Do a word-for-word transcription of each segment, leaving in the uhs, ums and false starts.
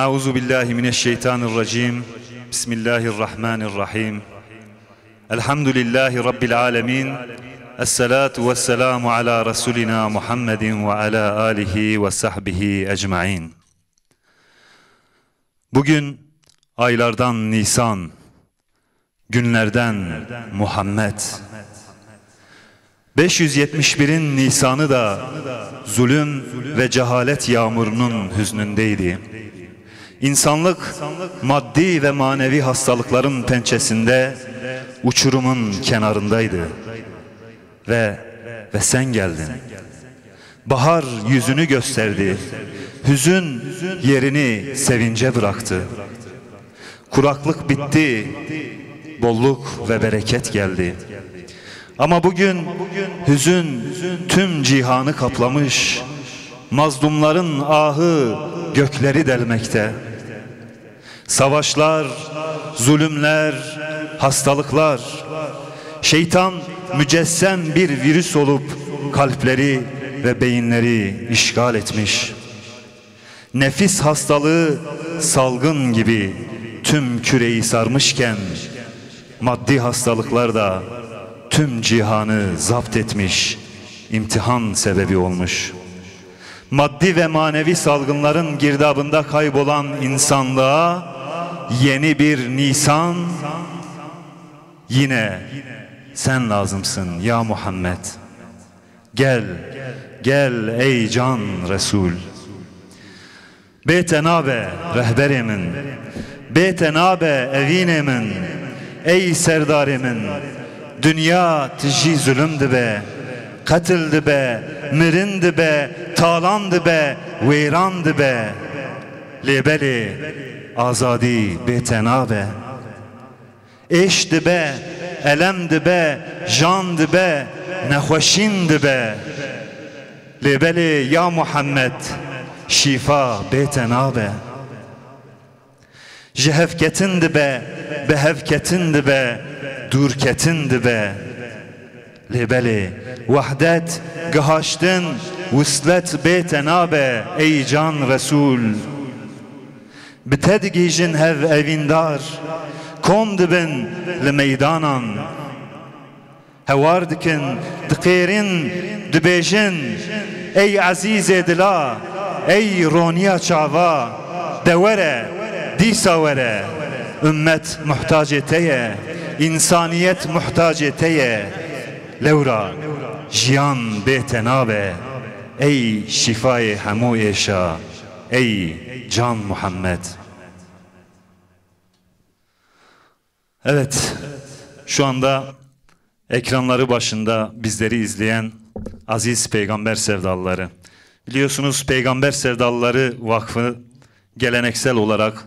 أعوذ بالله من الشيطان الرجيم. بسم الله الرحمن الرحيم. الحمد لله رب العالمين. الصلاة والسلام على رسولنا محمد وعلى آله وصحبه أجمعين. Bugün aylardan Nisan, günlerden Muhammed. Beş yüz yetmiş birin Nisanı da zulüm ve cehalet yağmurunun hüznündeydi. İnsanlık maddi ve manevi hastalıkların pençesinde, uçurumun kenarındaydı. Ve, ve sen geldin. Bahar yüzünü gösterdi. Hüzün yerini sevince bıraktı. Kuraklık bitti. Bolluk ve bereket geldi. Ama bugün hüzün tüm cihanı kaplamış. Mazlumların ahı gökleri delmekte. Savaşlar, zulümler, hastalıklar. Şeytan mücessem bir virüs olup kalpleri ve beyinleri işgal etmiş. Nefis hastalığı salgın gibi tüm küreyi sarmışken, maddi hastalıklar da tüm cihanı zapt etmiş, imtihan sebebi olmuş. Maddi ve manevi salgınların girdabında kaybolan insanlığa yeni bir Nisan, yine sen lazımsın ya Muhammed. Gel, gel ey can Resul. Bê te nabe rehberê min, bê te nabe evînê min. Ey serdarê min, dinya tijî zulüm dibe, qetil dibe, mirin dibe, talan dibe, wêran dibe. Lê belê azadî bê te nabe. Êş dibe, elem dibe, jan dibe, nexweşîn dibe. Lê belê ya Muhammed, şîfa bê te nabe. Ji hevketin dibe, bi hevketin dibe, dûrketin dibe. Lê belê wehdet, gihaştin, wislet bê te nabe, ey can Resul. Bi te digihîjin hev evîndar, kom dibin li meydanan. Hewar dikin, diqêrin, dibêjin, ey ezîzê dila, ey roniya çava, de were, dîsa were. Ummet muhtacê te ye, insaniyet muhtacê te ye. Lewra jiyan bê te nabe, ey şîfayê hemû êşa, ey can Muhammed. Evet, şu anda ekranları başında bizleri izleyen aziz peygamber sevdalıları. Biliyorsunuz, Peygamber Sevdalıları Vakfı geleneksel olarak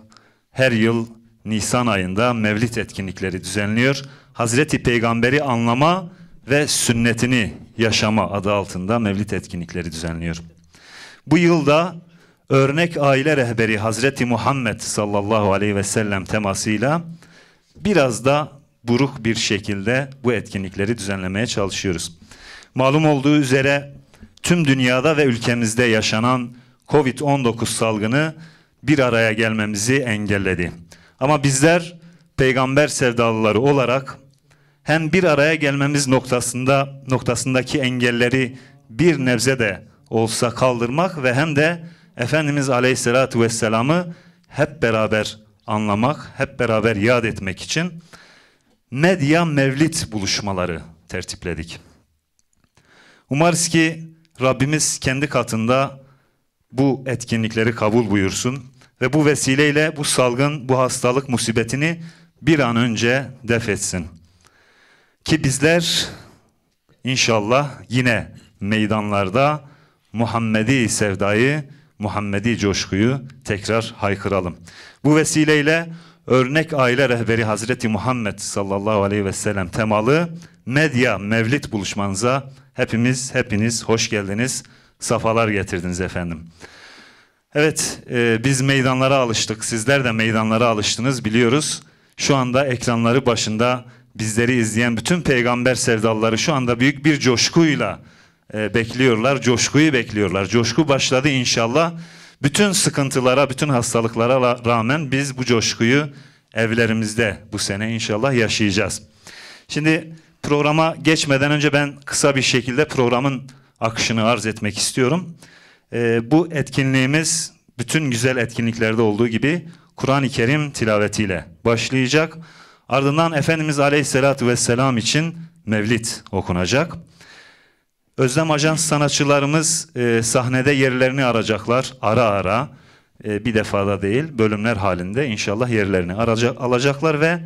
her yıl Nisan ayında Mevlid etkinlikleri düzenliyor. Hazreti Peygamber'i anlama ve sünnetini yaşama adı altında Mevlid etkinlikleri düzenliyor. Bu yılda örnek aile rehberi Hazreti Muhammed sallallahu aleyhi ve sellem temasıyla biraz da buruk bir şekilde bu etkinlikleri düzenlemeye çalışıyoruz. Malum olduğu üzere, tüm dünyada ve ülkemizde yaşanan covid on dokuz salgını bir araya gelmemizi engelledi. Ama bizler peygamber sevdalıları olarak hem bir araya gelmemiz noktasında, noktasındaki engelleri bir nebze de olsa kaldırmak ve hem de Efendimiz Aleyhisselatü Vesselam'ı hep beraber anlamak, hep beraber yad etmek için medya mevlid buluşmaları tertipledik. Umarız ki Rabbimiz kendi katında bu etkinlikleri kabul buyursun ve bu vesileyle bu salgın, bu hastalık musibetini bir an önce def etsin. Ki bizler inşallah yine meydanlarda Muhammedi sevdayı, Muhammedi coşkuyu tekrar haykıralım. Bu vesileyle örnek aile rehberi Hazreti Muhammed sallallahu aleyhi ve sellem temalı medya mevlid buluşmanıza hepimiz, hepiniz hoş geldiniz, safalar getirdiniz efendim. Evet, e, biz meydanlara alıştık, sizler de meydanlara alıştınız biliyoruz. Şu anda ekranları başında bizleri izleyen bütün peygamber sevdalıları şu anda büyük bir coşkuyla e, bekliyorlar, coşkuyu bekliyorlar. Coşku başladı inşallah. Bütün sıkıntılara, bütün hastalıklara la- rağmen biz bu coşkuyu evlerimizde bu sene inşallah yaşayacağız. Şimdi programa geçmeden önce ben kısa bir şekilde programın akışını arz etmek istiyorum. Ee, bu etkinliğimiz bütün güzel etkinliklerde olduğu gibi Kur'an-ı Kerim tilavetiyle başlayacak. Ardından Efendimiz Aleyhisselatü Vesselam için mevlid okunacak. Özlem Ajans sanatçılarımız, e, sahnede yerlerini arayacaklar ara ara. E, bir defada değil, bölümler halinde inşallah yerlerini araca- alacaklar ve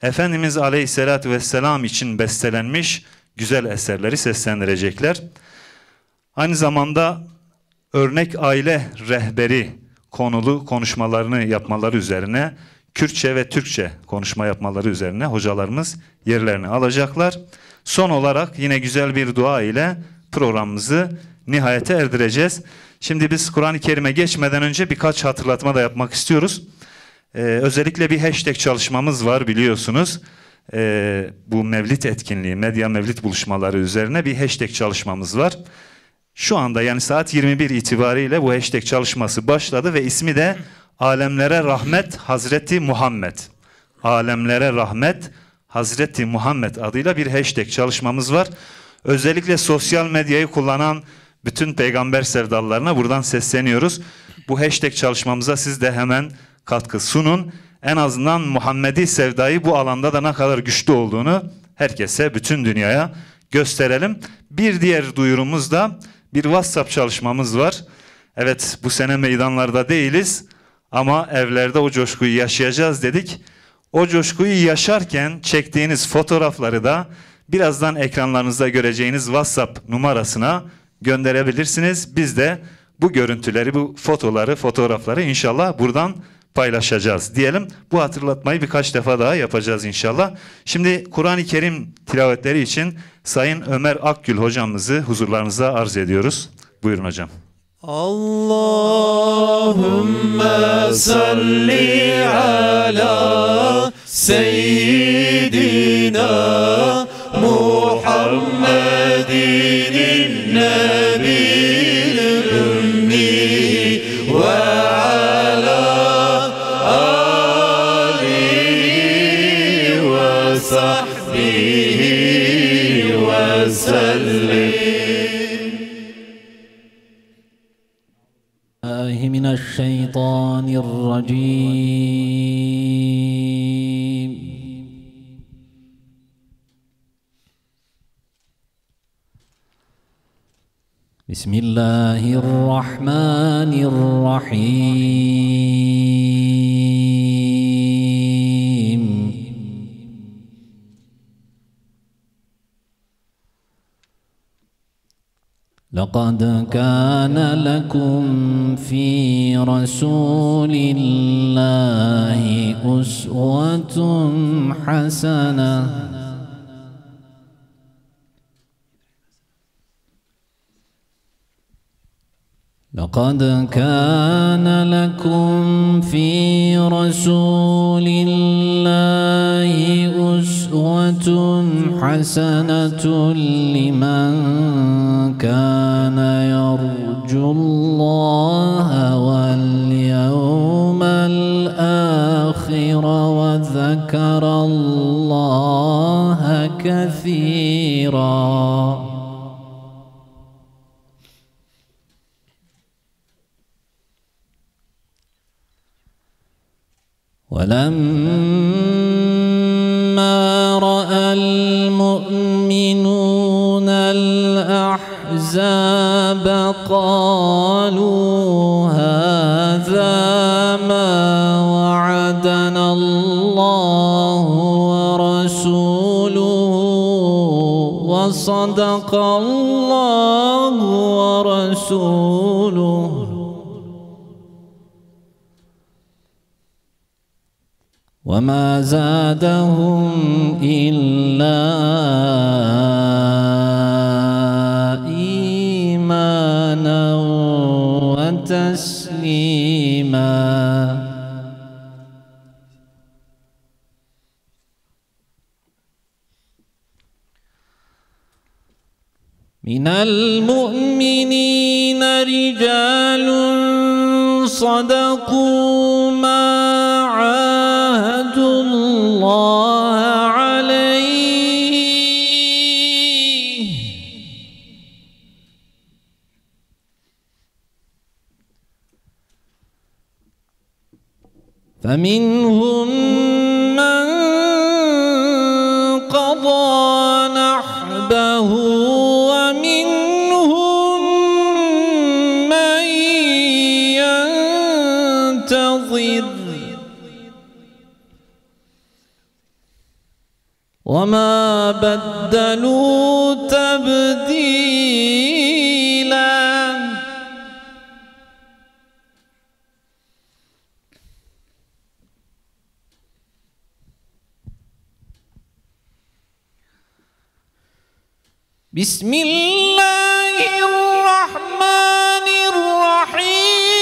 Efendimiz Aleyhisselatü Vesselam için bestelenmiş güzel eserleri seslendirecekler. Aynı zamanda örnek aile rehberi konulu konuşmalarını yapmaları üzerine, Kürtçe ve Türkçe konuşma yapmaları üzerine hocalarımız yerlerini alacaklar. Son olarak yine güzel bir dua ile programımızı nihayete erdireceğiz. Şimdi biz Kur'an-ı Kerim'e geçmeden önce birkaç hatırlatma da yapmak istiyoruz. Ee, özellikle bir hashtag çalışmamız var biliyorsunuz. Ee, bu Mevlid etkinliği, medya Mevlid buluşmaları üzerine bir hashtag çalışmamız var. Şu anda, yani saat yirmi bir itibariyle bu hashtag çalışması başladı ve ismi de Alemlere Rahmet Hazreti Muhammed. Alemlere Rahmet Hazreti Muhammed adıyla bir hashtag çalışmamız var. Özellikle sosyal medyayı kullanan bütün peygamber sevdalılarına buradan sesleniyoruz. Bu hashtag çalışmamıza siz de hemen katkı sunun. En azından Muhammedi sevdayı bu alanda da ne kadar güçlü olduğunu herkese, bütün dünyaya gösterelim. Bir diğer duyurumuz da bir WhatsApp çalışmamız var. Evet, bu sene meydanlarda değiliz ama evlerde o coşkuyu yaşayacağız dedik. O coşkuyu yaşarken çektiğiniz fotoğrafları da birazdan ekranlarınızda göreceğiniz WhatsApp numarasına gönderebilirsiniz. Biz de bu görüntüleri, bu fotoları, fotoğrafları inşallah buradan paylaşacağız diyelim. Bu hatırlatmayı birkaç defa daha yapacağız inşallah. Şimdi Kur'an-ı Kerim tilavetleri için Sayın Ömer Akgül hocamızı huzurlarınıza arz ediyoruz. Buyurun hocam. اللهم صل على سيدنا محمد النبي الأمي وعلى آله وصحبه وسلم. الله من الشيطان الرجيم. بسم الله الرحمن الرحيم. لقد كان لكم في رسول الله أسوة حسنة. لقد كان لكم في رسول الله أسوة حسنة لمن كان يرجو الله واليوم الآخر وذكر الله كثيرا. ولما رأى المؤمنون الأحزاب قالوا هذا ما وعدنا الله ورسوله وصدق الله ورسوله وما زادهم إلا إيمانا وتسليما. من المؤمنين رجال صدقوا ما عاهدوا الله عليه. فمنهم من قضى نحبه ومنهم من ينتظر وما بدلوا تبديلا. بسم الله الرحمن الرحيم.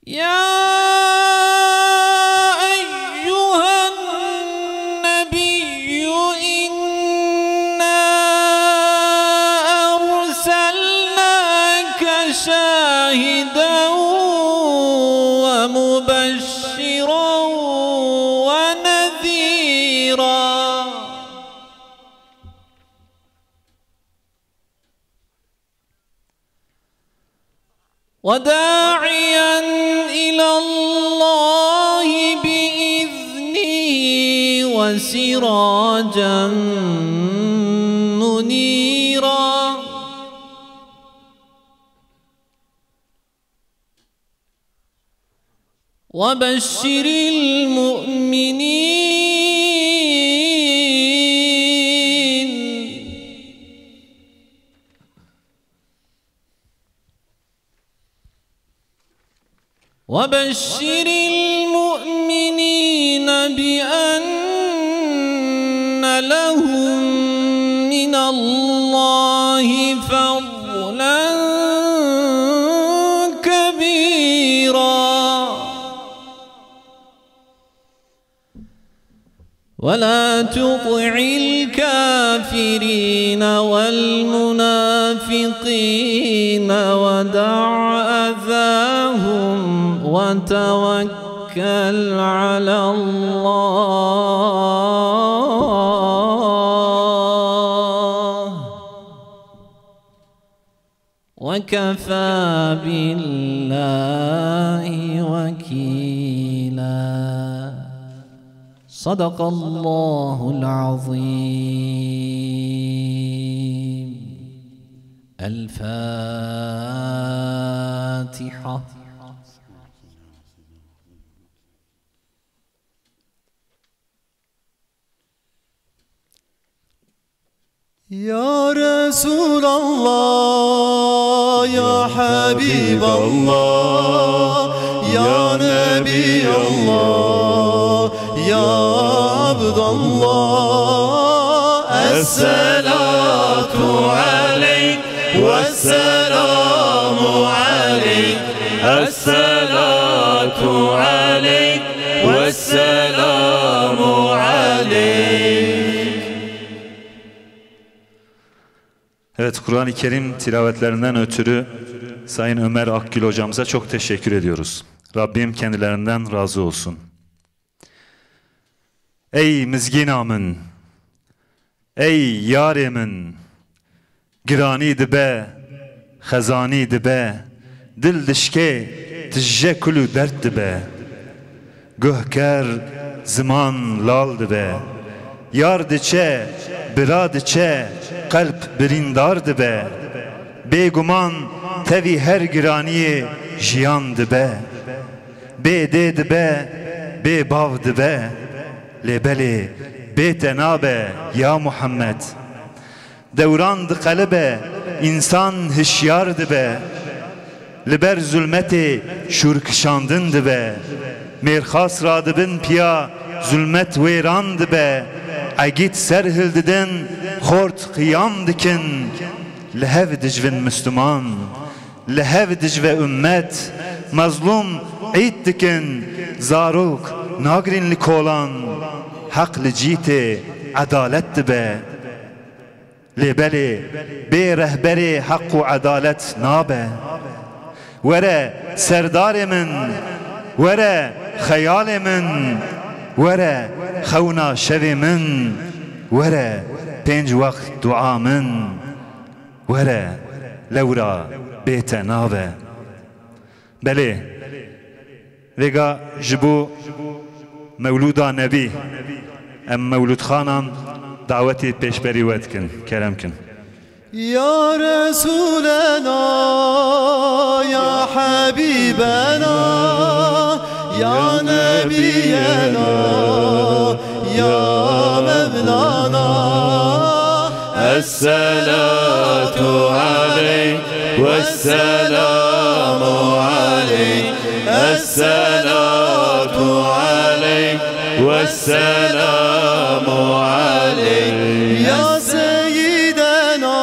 يا أيها النبي إنا أرسلناك شاهدا ومبشرا ونذيرا. وداعيا إلى الله بإذنه وسراجا منيرا. وبشر المؤمنين. وبشر المؤمنين بأن لهم من الله فضلا كبيرا. ولا تطع الكافرين والمنافقين ودع أذاهم وتوكل على الله. وكفى بالله وكيلا. صدق الله العظيم. الفاتحة. يا رسول الله، يا حبيب الله، يا نبي الله، يا عبد الله، الصلاة عليك والسلام عليك، الصلاة عليك والسلام عليك. Evet, Kur'an-ı Kerim tilavetlerinden ötürü Sayın Ömer Akgül hocamıza çok teşekkür ediyoruz. Rabbim kendilerinden razı olsun. Ey mizgîna min, ey yarê min, giranî dibe, xezanî dibe, dil dişkê, tije kul û derd dibe. Guh ker, ziman lal dibe. Yar diçe, bira diçe, qelb birîndar dibe. Bêguman tevî her giraniyê jiyan dibe. Bê dê dibe, bê bav dibe. Lê belê bê te nabe ya Muhammed. Dewran diqelibe, însan hişyar dibe. Li ber zulmetê şûr kişandin dibe. Mêrxas radibin piya zulmet wêran dibe. Egît ser hildidin, xort qiyam dikin. Li hev dicvin Misliman. Li hev dicve ummet, mezlûm îd dikin, zarok nagrîn li kolan. Heq li cî tê, edalet dibe. Lê belê bê rehberê heq û edalet nabe. Were serdarê min, were xeyalê min, were xewna şevê min, were pênc wext dua min, were lewra bê te nabe. Belê, vêga ji bo Mewlûda Nebî, em Mewlûdxanan dawetê pêşberî we dikin. Kerem kin. يا رسولنا، يا حبيبنا، يا نبينا، يا مولانا، الصلاة عليك والسلام عليك، الصلاة عليك والسلام عليك، يا سيدنا،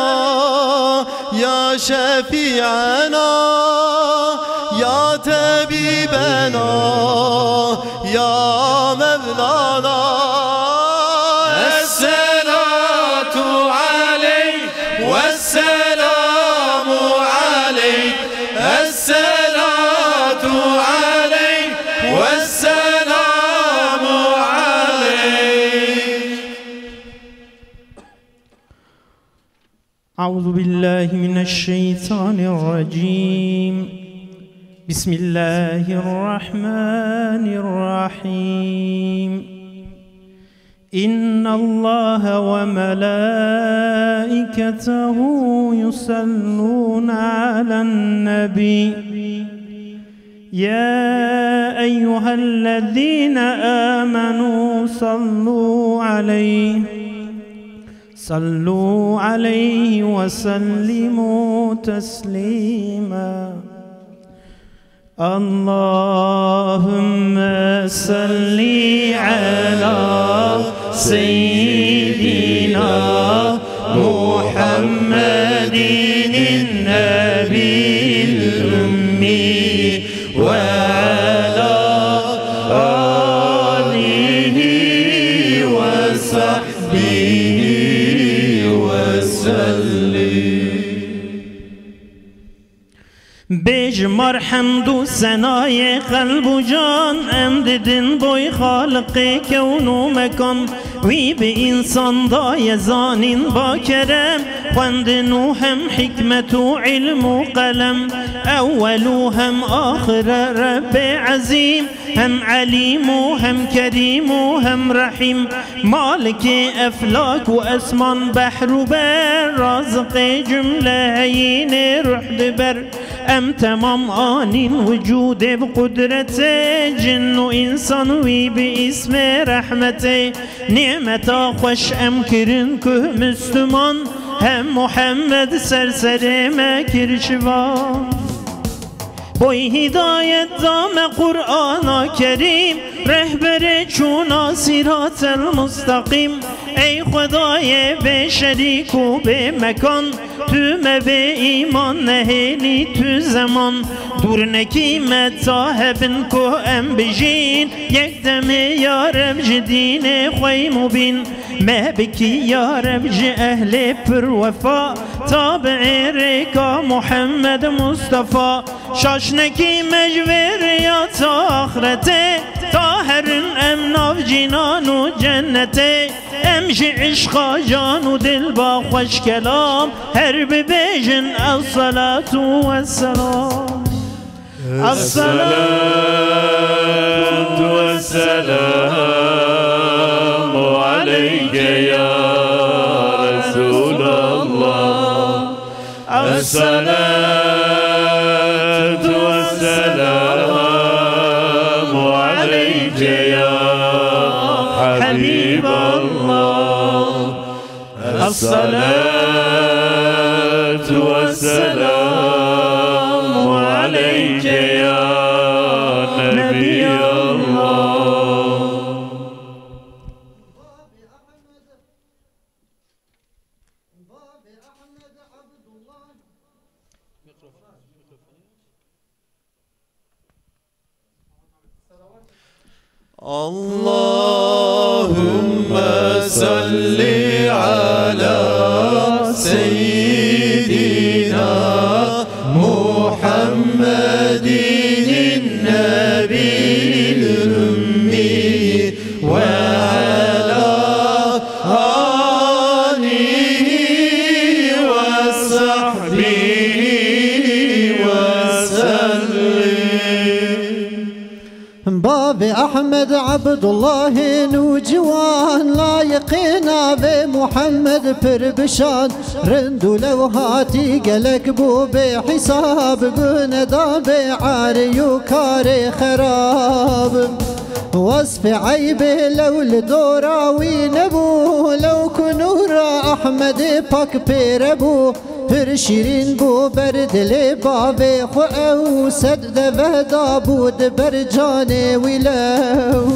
يا شفيعنا، يا طبيبنا، يا مولانا، الصلاة عليك والسلام عليك، الصلاة عليك والسلام عليك. أعوذ بالله من الشيطان الرجيم. بسم الله الرحمن الرحيم. إن الله وملائكته يصلون على النبي. يا أيها الذين آمنوا صلوا عليه، صلوا عليه وسلموا تسليما. اللهم صل على سيدنا محمد النبي الأمي وعلى آله وصحبه وسلم. Bêjmar hemd û senayê qelb û can, em didin boy Xaliqê kewn û mekan. Wî bi însan daye zanîn ba kerem, xwendin û hem hikmet û ilm û qelem. Ewwel û hem axir e Rebbê Ezîm, hem Elîm û hem Kerîm û hem Rehîm. Malikê eflak û esman, behr û ber, raziqê cumle heyînê ruh diber. Em temam anîn wicûdê bi qudretê, cin û însan wî bi îsmê rehmetê. Nîmeta xweş em kirin ku Müslüman, hem Muhammed ser serê me kir şivan. Boy hidayet da me Qur'ana Kerîm, rehberê çûna sîratel mustaqîm. Ey Xwedayê bê şerîk û bê mekan, tu me bê îman nehêlî tu zeman. Dûr nekî me ta hebin ku em bijîn, yek demê ya Reb ji dînê xwey mubîn. Me bikî ya Reb ji ehlê pir wefa, tabi'ê rêka Muhammed Mustafa. Şaş nekî me ji vê riya ta axretê, ta herin em nav cînan û cennetê. Em ji îşqa can û dil ba xweş kelam, her bibêjin: Esselatu vesselam. الصلاة والسلام عليك يا رسول الله. الصلاة والسلام عليك يا حبيب الله. الصلاة والسلام عليك يا نبي الله. اللهم صل على سيدنا محمد النبي الأمي وعلى آله وصحبه وسلم. Bavê Ehmed Ebdullahê nûciwan, layiqê navê Muhammed pir bi şan. Rind û lewhatî gelek bû bê hîsab, gune da bê arê û karê xerab. Wesfê eybê lew li dora wî nebû, lew ku nûra Ehmedê pak pêre bû. Pir şîrîn bû ber dilê bavê xwe ew, sed deve dabû di ber canê wî lew.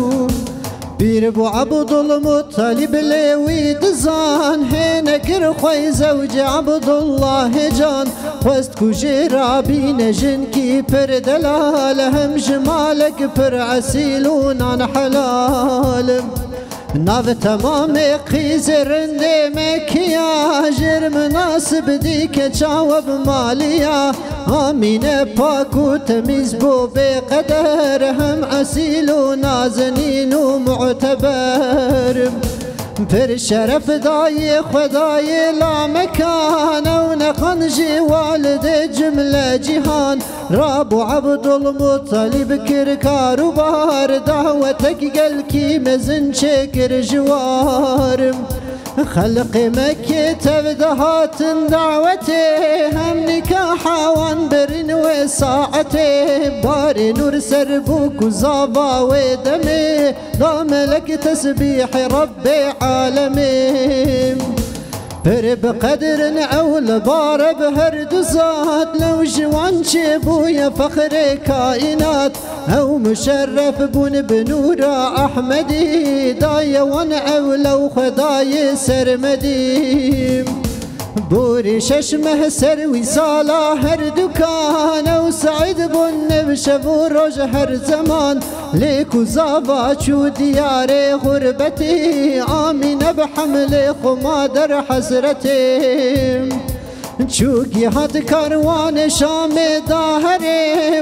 Pîr bû Ebdulmuttalîb lê wî dizan, hê nekir xwe zewcê Ebdullahê can. Xwest ku jê rabîne jinkî pir delal, hem ji malek pir esîl û nan helal. Nav temamê qîzê rindê Mekî ya, jêr minasib dî keça we bi malî ya. Amîne pak û temîz bû bê qeder, hem esîl û nazenîn û muteber. Pir şeref dayê Xwedayê lamekan, ew neqan jî walidê cimle cîhan. Rabû Ebdulmuttalîb kir karûbar, dawetek gelkî mezin çêkir ji war. Xelqê Mekkê tev dihatin dawetê, hem nîkaha wan birin wê saetê. Barê nûr ser bû ku zava wê demê, da melek tesbîhê Rebbê alemê. Pir bi qedirin ew li bar e bi her du zat, lew ji wan çêbûye fexrê kaînat. Ew muşerref bûn bi nûra Ehmedî, daye wan ew lew Xwedayê sermedî. Borî şeş meh ser wîsala her dukan, ew seîd bûn nêv şev û roj her zeman. Lê ku zava çû diyarê xurbetî, Amîne bi hemlê xwe ma der hesretê. Çû gihat karwanê Şamê da herê,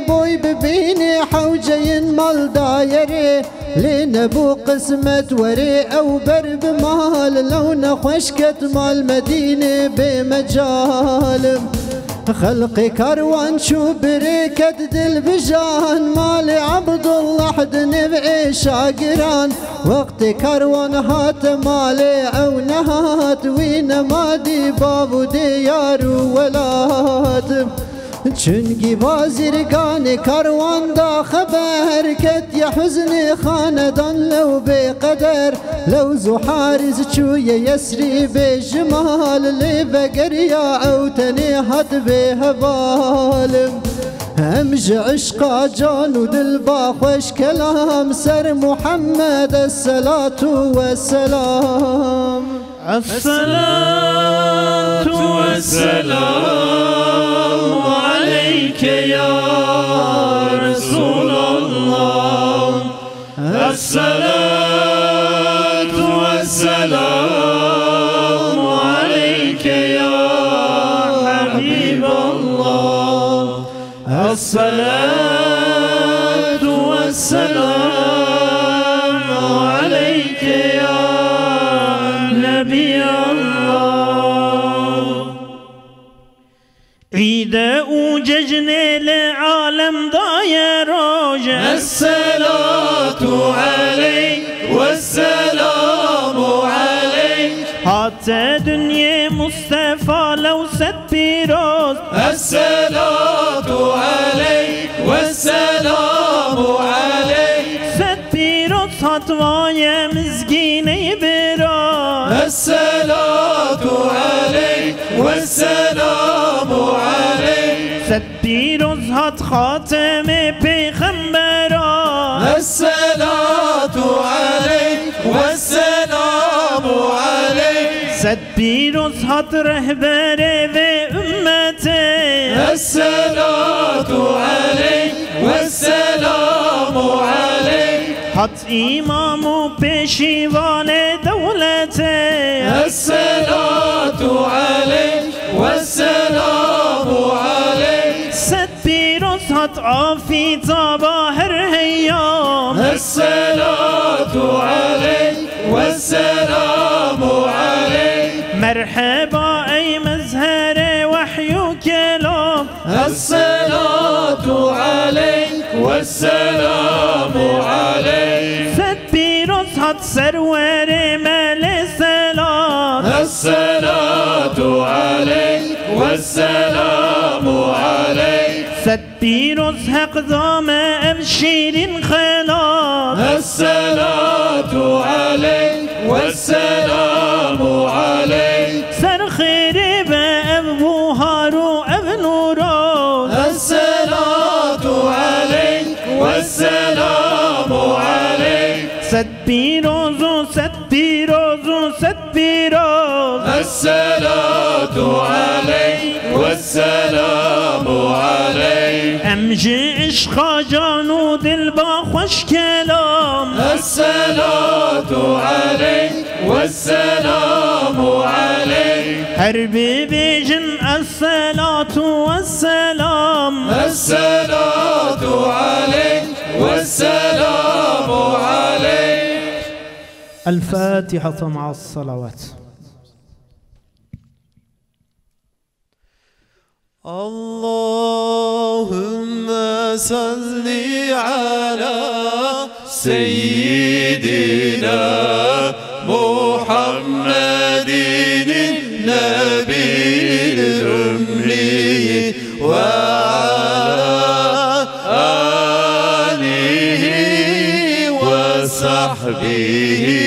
boy bibînê hewceyên mal dayerê. Lê nebû qismet werê ew ber bi mal, lew nexweş ket mal Medînê bê mecal. Xelqê karwan çû birê ket dilbijan, malê Ebdullah di nêv êşa giran. Wextê karwan hate malê ew nehat, wî nema dî bav û dêyar û welat. Çungî bazîrganê karwan da xeber, ketiye huznê xanedan lew bê qeder. Lewz û Harîz çûye Yesrîbê ji mal, lê vegeriya ew tenê hat bê heval. Em ji eşqa can û dil ba xweş kelam, ser Muhammed esselatu wesselam. الصلاة والسلام عليك يا رسول الله. الصلاة والسلام عليك يا حبيب الله. الصلاة والسلام عليك يا نبي الله. Îde û cejnê li alem daye roj. الصلاة عليك والسلام عليك. Hate dinyê Mustefa lew sed pîroz. الصلاة عليك والسلام عليك. Sed pîroz hat vaye mizgînê bira. الصلاة عليك والسلام عليك. Sed pîroz hat xatemê pêxembera. الصلاة عليك والسلام عليك. Sed pîroz hat rehberê vê ummetê. الصلاة عليك والسلام عليك. Hat îmam û pêşîvanê dewletê. Esselatu aleyk vesselam aleyk. Sed pîroz hat afîtaba her heyam. Esselatu aleyk vesselam aleyk. Merheba ey mezherê wehy û kelam. Esselatu aleyk vesselam aleyk. Sed pîroz hat serwerê me lê selam. Esselatu aleyk vesselam aleyk. Sed pîroz heq da me ev şîrîn xelam. Esselatu aleyk vesselam aleyk. Ser xêrê be ev buhar û ev nûran. Esselatu aleyk vesselam aleyk. Sed pîroz û sed pîroz û sed pîroz. Esselatu aleyk vesselam aleyk. Em ji îşqa can û dil ba xweş kelam. Esselatu aleyk vesselam aleyk. Her bibêjin esselatu vesselam. Esselatu aleyk vesselam aleyk. الفاتحة مع الصلوات. اللهم صل على سيدنا محمد النبي الأمي وعلى آله وصحبه